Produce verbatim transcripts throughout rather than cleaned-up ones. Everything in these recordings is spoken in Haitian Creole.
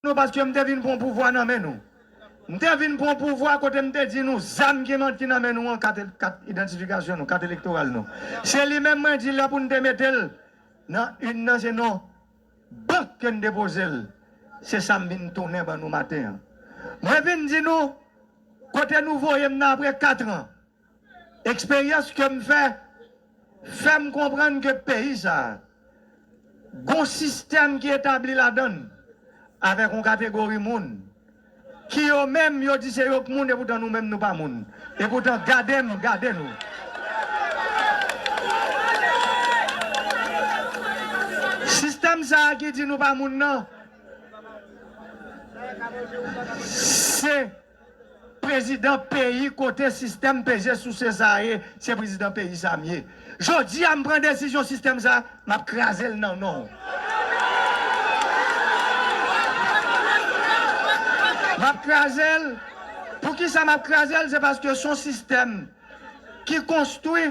nou paske m te vin pran pouvwa nan men nou. M te vin pran pouvwa kote m te di nou zam ki man-, ki nan men nou an, kat, kat idantifikasyon nou, kat elektoral nou. Se li menm mwen di lè pou n te mete l nan ün nan se non bank ke n depoze l. Se sa m vin tounen ban nou maten an. Mwen vin di nou kote nou voye m nan apre kat an. Eksperyans ke m fè, fè m konprann ke peyi sa a, gon sistèm ki etabli ladan l, avèk yon kategori moun, ki yo menm, yo di se yo k moun, epoutan nou menm, nou pa moun. Epoutan, gade m, gade nou. Sistèm sa a ki di nou pa moun nan, se prezidan peyi kote sistèm peze souse sa a ye, se prezidan peyi sa a m ye. Jodi a, m pran desizyon sistèm sa a, m ap kraze l nan non w. M ap kraze l. Poukisa m ap kraze l? Se paske se yon sistèm ki konstwi,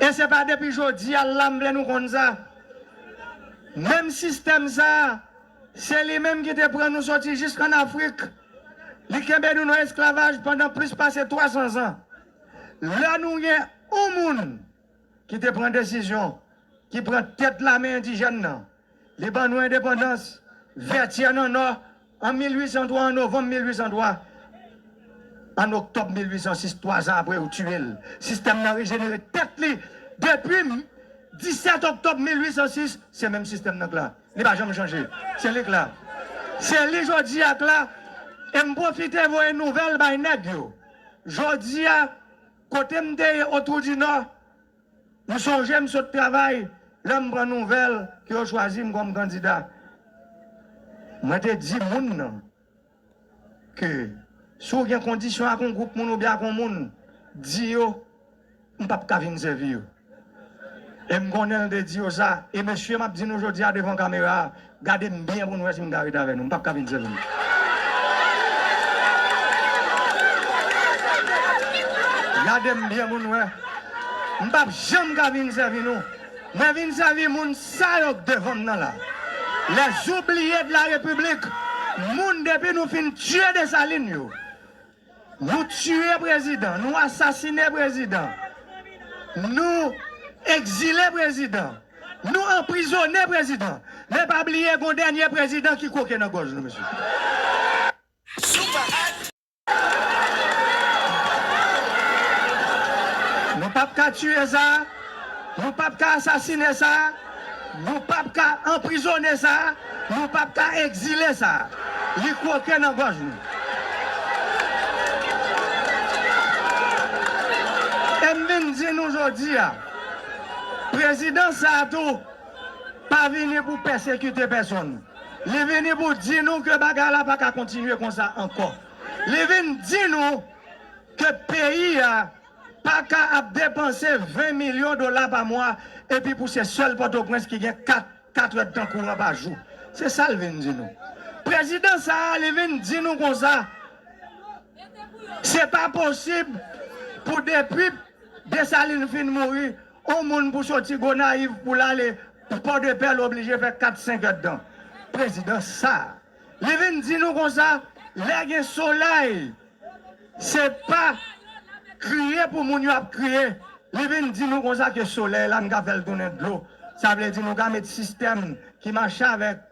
e se pa depi jodi a la m vle nou konn sa. Menm sistèm sa a, se li menm ki te pran nou soti jiskann Afrik. Li kenbe nou nan esklavaj pandan plis pase twa san zan. Lè nou gen yon moun ki te pran desizyon, ki pran tèt lame endijèn nan, li ban nou endepandans, Vètyè nan Nò, an mil uit san twa, an novanm mil uit san twa. An oktòb mil uit san sis, twa zan apre, yo tiye l. Sistèm nan rejenere tèt li. Depi disèt oktòb mil uit san sis, se menm sistèm nan k la. Li pa janm chanje. Se li k la. Se li jodi a k la. E m pwofite voye nouvèl bay nèg yo. Jodi a, kote m te ye, Otwou di Nò, m sonje m sot travay, lè m pran nouvèl ke yo chwazi m kòm kandida. Mwen te di moun nan ke si w gen kondisyon ak yon gwoup moun oubyen ak yon moun, di yo, m p ap ka vin sèvi yo. E m konnen l te di yo sa. E mesye, m ap di nou jodi a devan kamera a, gade m byen pou n wè si m ka ret avè nou. M p ap ka vin sèvi nou. Gade m byen pou n wè. M p ap janm ka vin sèvi nou. Mwen vin sèvi moun sa yo k devan m nan la. Les oubliés de la République. Moun depi nou fin tiye Desalin yo. Nou tiye prezidan, nou asasine prezidan, nou egzile prezidan, nou anprizone prezidan. Men pa bliye gon dènye prezidan ki kwoke nan gòj nou, mesye. Nou p ap ka tiye sa. Nou p ap ka asasine sa, nou p ap ka anprizone sa, nou p ap ka egzile sa. Li kwoke nan gòj nou. E m vin di nou jodi a, prezidan sa a tou pa vini pou pèsekite pèsonn. Li vini pou di nou ke bagay la pa ka kontinye konsa ankò. Li vin di nou ke peyi a pa ka ap depanse ven milyon dola pa mwa, epi pou se sèl Pòtoprens ki gen kat, kat èdtan kouran pa jou. Se sa l vin di nou. Prezidan sa a, li vin di nou konsa, se pa posib pou depi Desalin fin mouri, yon moun pou soti Gonayiv pou l ale Pòdepè, l oblije fè kat, senk èdtan. Prezidan sa a, li vin di nou konsa, lè gen solèy, se pa kriye pou moun yo ap kriye. Li vin di nou konsa ke solèy la, n ka fè l tounen dlo. Sa vle di nou ka met sistèm ki mache avèk